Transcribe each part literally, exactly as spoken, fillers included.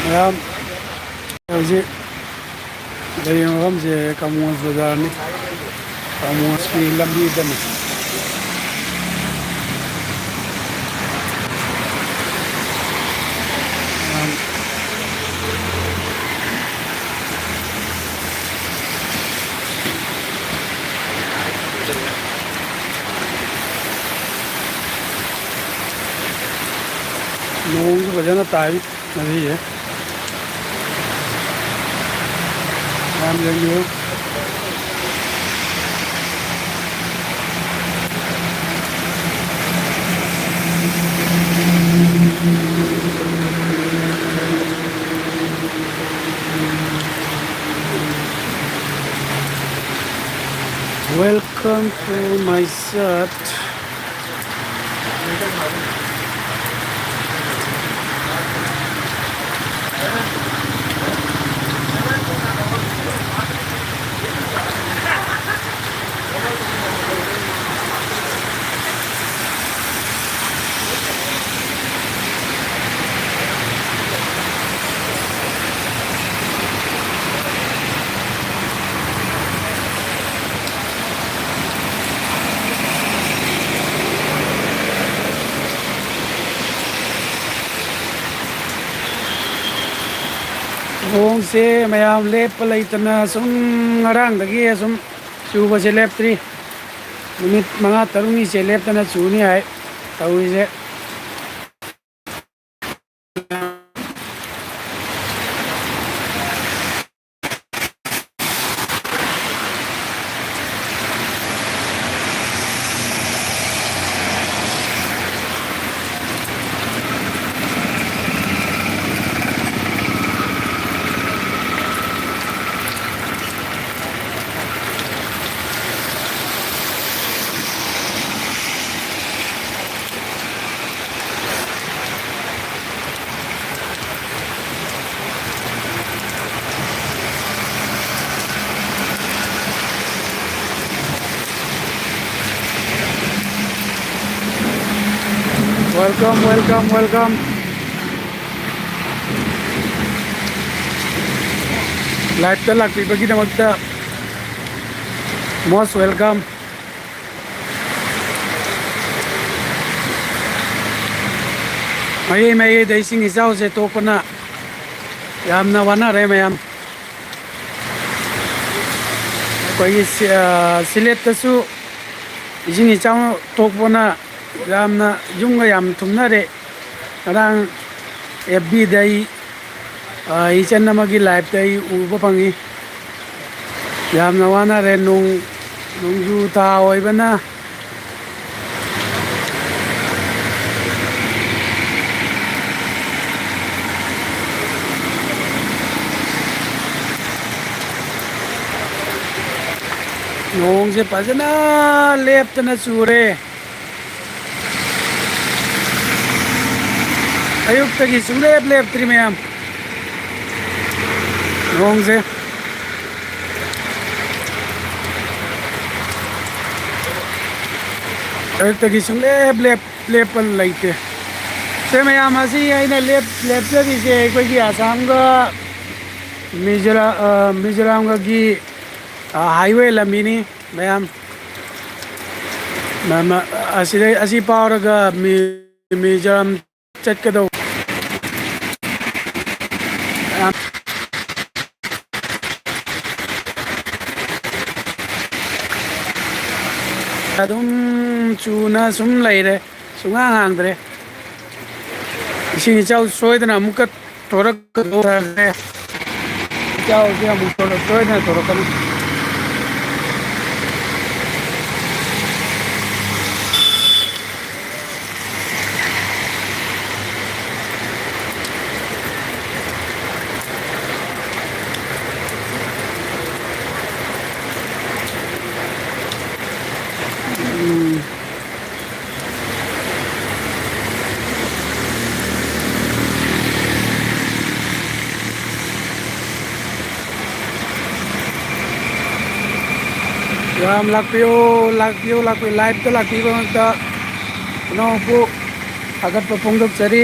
ꯃꯌꯥꯝ ꯍꯧꯖꯤꯛ ꯂꯩꯔꯤꯕ ꯃꯐꯝꯁꯦ ꯀꯃꯣꯟꯁ ꯕꯖꯥꯔꯅꯤ꯫ ꯀꯃꯣꯟꯁꯀꯤ ꯂꯝꯕꯤꯗꯅꯤ꯫ ꯅꯣꯡꯁꯨ ꯐꯖꯅ ꯇꯥꯏ ꯉꯁꯤꯁꯦ꯫ ꯌꯥꯝ ꯌꯦꯡꯕꯤꯌꯨ꯫ Welcome to my shirt. ꯅꯣꯡꯁꯦ ꯃꯌꯥꯝ ꯂꯦꯞꯄ ꯂꯩꯇꯅ ꯁꯨꯝ ꯉꯔꯥꯡꯗꯒꯤ ꯑꯁꯨꯝ ꯆꯨꯕꯁꯦ ꯂꯦꯞꯇ꯭ꯔꯤ꯫ ꯅꯨꯃꯤꯠ ꯃꯉꯥ ꯇꯔꯨꯛꯅꯤꯁꯦ ꯂꯦꯞꯇꯅ ꯆꯨꯅꯤ ꯍꯥꯏ ꯇꯧꯔꯤꯁꯦ꯫ Welcome, welcome, welcome. Live-ꯇ ꯂꯥꯛꯄꯤꯕꯒꯤꯗꯃꯛꯇ most welcome꯫ ꯃꯌꯥꯏ ꯃꯌꯥꯏꯗ ꯏꯁꯤꯡ ꯏꯆꯥꯎꯁꯦ ꯊꯣꯛꯄꯅ ꯌꯥꯝꯅ ꯋꯥꯅꯔꯦ ꯃꯌꯥꯝ꯫ ꯑꯩꯈꯣꯏꯒꯤ ꯁꯤ-, ꯑ, ꯁꯤꯂꯦꯠꯇꯁꯨ ꯏꯁꯤꯡ ꯏꯆꯥꯎ ꯊꯣꯛꯄꯅ ꯌꯥꯝꯅ ꯌꯨꯝꯒ ꯌꯥꯝ ꯊꯨꯝꯅꯔꯦ꯫ ꯉꯔꯥꯡ F B-ꯗ ꯑꯩ, ꯑ, ꯏꯆꯟ ꯑꯃꯒꯤ live-ꯇ ꯑꯩ ꯎꯕ ꯐꯪꯉꯤ꯫ ꯌꯥꯝꯅ ꯋꯥꯅꯔꯦ꯫ ꯅꯣꯡ, ꯅꯣꯡꯖꯨ ꯊꯥ ꯑꯣꯏꯕꯅ ꯅꯣꯡꯁꯦ ꯐꯖꯅ ꯂꯦꯞꯇꯅ ꯆꯨꯔꯦ꯫ ꯑꯌꯨꯛꯇꯒꯤ ꯁꯨꯡꯂꯦꯞ ꯂꯦꯞꯇ꯭ꯔꯤ ꯃꯌꯥꯝ꯫ ꯅꯣꯡꯁꯦ ꯑꯌꯨꯛꯇꯒꯤ ꯁꯨꯡꯂꯦꯞ ꯂꯦꯞ-, ꯂꯦꯞꯄ ꯂꯩꯇꯦ꯫ ꯁꯦ ꯃꯌꯥꯝ, ꯑꯁꯤ ꯑꯩꯅ ꯂꯦꯞ-, ꯂꯦꯞꯆꯔꯤꯁꯦ ꯑꯩꯈꯣꯏꯒꯤ ꯑꯁꯥꯝꯒ ꯃꯤꯖꯣꯔꯥ-, ꯑ, ꯃꯤꯖꯣꯔꯥꯝꯒꯒꯤ, ꯑ, highway ꯂꯝꯕꯤꯅꯤ ꯃꯌꯥꯝ꯫ ꯃ-, ꯃ-, ꯑꯁꯤꯗꯩ, ꯑꯁꯤ ꯐꯥꯎꯔꯒ ꯃꯤ-, ꯃꯤꯖꯣꯔꯥꯝ ꯆꯠꯀꯗꯧꯕ꯫ ꯑꯗꯨꯝ ꯆꯨꯅ ꯁꯨꯝ ꯂꯩꯔꯦ, ꯁꯨꯡꯍꯥꯡ ꯍꯥꯡꯗ꯭ꯔꯦ꯫ ꯏꯁꯤꯡ ꯏꯆꯥꯎ ꯁꯣꯏꯗꯅ ꯑꯃꯨꯛꯀ ꯊꯣꯔꯛꯀꯗꯧꯔꯦ꯫ ꯏꯆꯥꯎꯁꯦ ꯑꯃꯨꯛ ꯊꯣꯔꯛ-, ꯁꯣꯏꯗꯅ ꯊꯣꯔꯛꯀꯅꯤ꯫ ꯎꯝ꯫ ꯌꯥꯝ ꯂꯥꯛꯄꯤꯌꯨ, ꯂꯥꯛꯄꯤꯌꯨ, ꯂꯥꯛꯄꯤꯌꯨ, live-ꯇ ꯂꯥꯛꯄꯤꯕꯃꯛꯇ ꯄꯨꯝꯅꯃꯛꯄꯨ ꯊꯥꯒꯠꯄ ꯐꯣꯡꯗꯣꯛꯆꯔꯤ꯫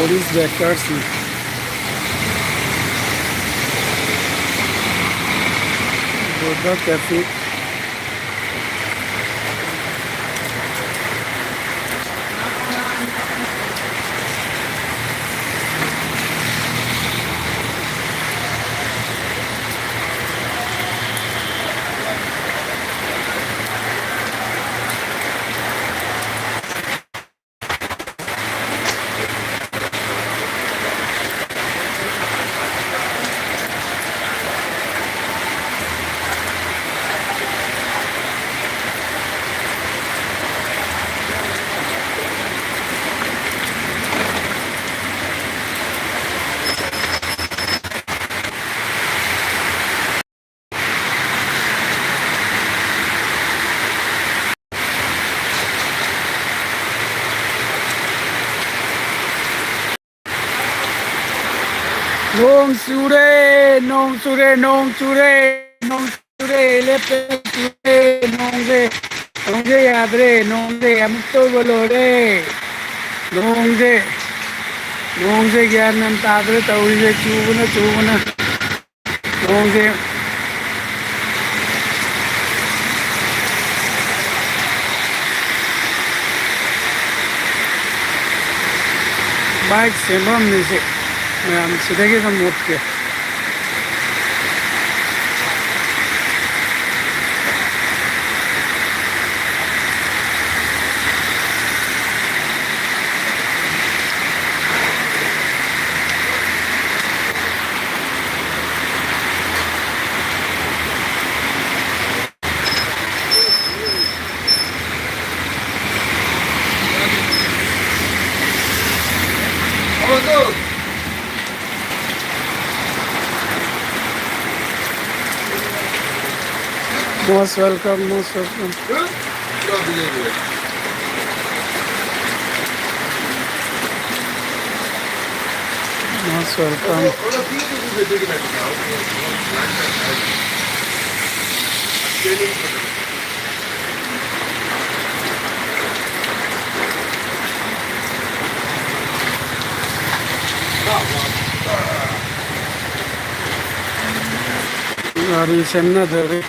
This Bakers in Buddha Cafe. ꯅꯣꯡ ꯆꯨꯔꯦ, ꯅꯣꯡ ꯆꯨꯔꯦ, ꯅꯣꯡ ꯆꯨꯔꯦ, ꯅꯣꯡ ꯆꯨꯔꯦ, ꯂꯦꯞꯇꯅ ꯆꯨꯔꯦ, ꯅꯣꯡꯁꯦ, ꯅꯣꯡꯁꯦ ꯌꯥꯗ꯭ꯔꯦ, ꯅꯣꯡꯁꯦ ꯑꯃꯨꯛꯇ ꯂꯣꯏꯔꯦ꯫ ꯅꯣꯡꯁꯦ, ꯅꯣꯡꯁꯦ ꯒ꯭ꯌꯥꯟ ꯃꯦꯟ ꯇꯥꯗ꯭ꯔꯦ ꯇꯧꯔꯤꯁꯦ, ꯆꯨꯕꯅ, ꯆꯨꯕꯅ꯫ ꯅꯣꯡꯁꯦ ꯕꯥꯏꯛ ꯁꯦꯝꯐꯝꯅꯤꯁꯦ, ꯃꯌꯥꯝ ꯁꯤꯗꯒꯤ ꯑꯗꯨꯝ ꯎꯠꯀꯦ꯫ Most welcome, most welcome. Most welcome. ꯒꯥꯔꯤ ꯁꯦꯝꯅꯗꯣꯔꯤ꯫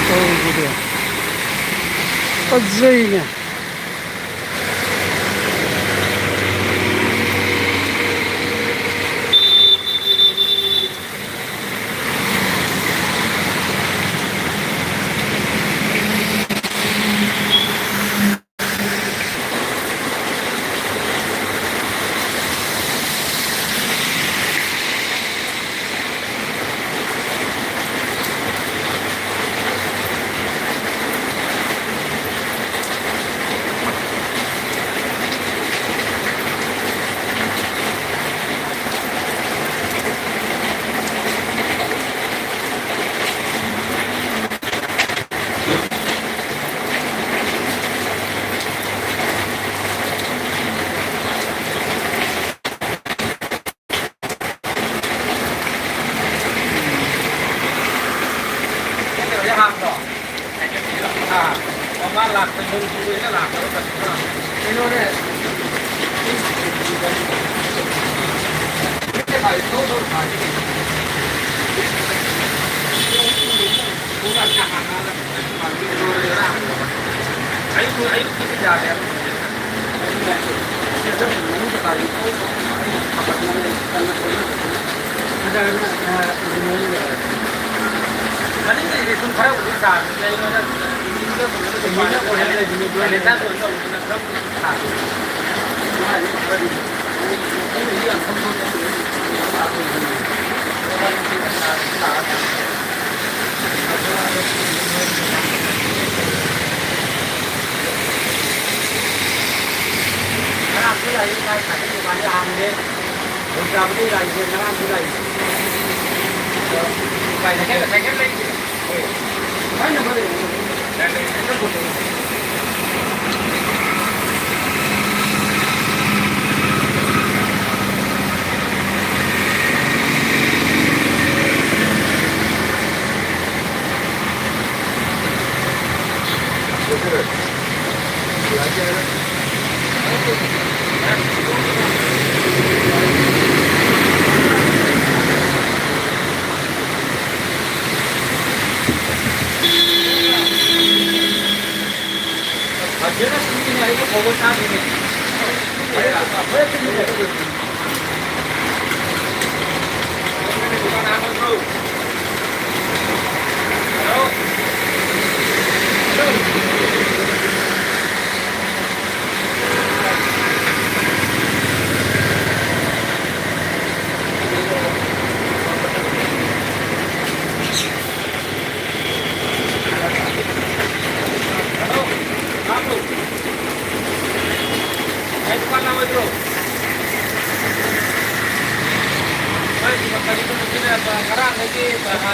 ꯇꯧꯕꯗꯣ ꯐꯖꯩꯅꯦ꯫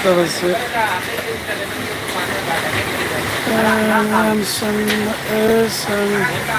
ꯆꯠꯇꯕꯁꯦ ꯌꯥꯝ ꯁꯪ-, ꯑꯦ, ꯁꯪ-,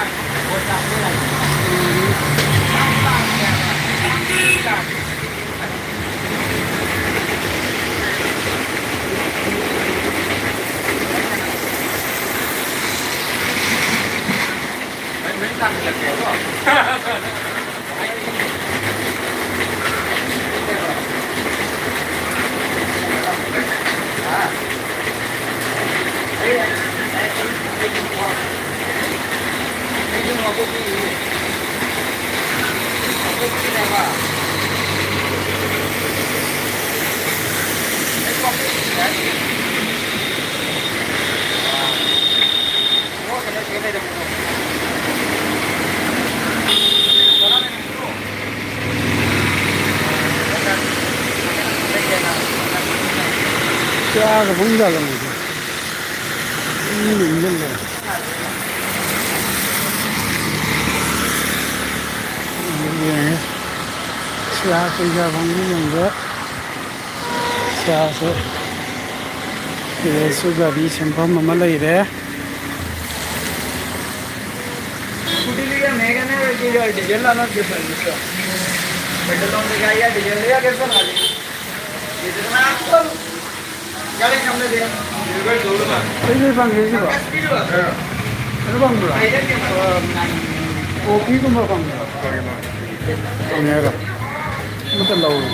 ꯆꯥꯒ ꯐꯝ ꯌꯥꯗꯕꯅꯤꯗ꯫ ꯃꯤ ꯂꯣꯏ ꯏꯟꯖꯜꯂꯦ꯫ ꯌꯥ ꯀꯩ ꯌꯥꯐꯝꯗꯤ ꯌꯦꯡꯕ꯫ ꯁꯤꯗꯁꯨ, ꯁꯤꯗꯁꯨ ꯒꯥꯔꯤ ꯁꯦꯝꯐꯝ ꯑꯃ ꯂꯩꯔꯦ꯫ स्कूटी लिया महंगा नहीं है, डीजल लाना, पेट्रोल पंप से गाड़ी या डीजल लिया, कैसे ना? ये तो मैं आपको ꯀꯩ ꯀꯩ ꯐꯪꯒꯦ ꯁꯤꯕꯣ? ꯀꯩꯅꯣ ꯐꯪꯕ꯭ꯔꯣ? ꯀꯣꯐꯤꯒꯨꯝꯕ ꯐꯪꯕ꯭ꯔꯣ? ꯐꯪꯉꯦ ꯍꯥꯏꯔꯣ? ꯑꯃꯇ ꯂꯧꯔꯣ꯫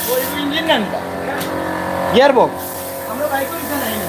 वो इंजन नहीं था। Gear box. हम लोग बाइक को इतना नहीं।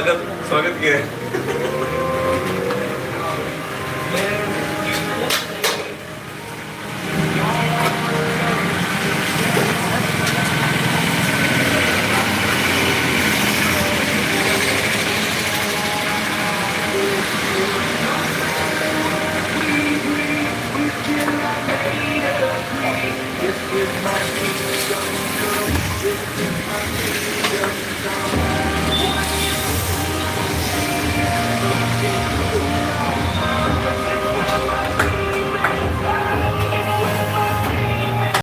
स्वागत स्वागत किया है।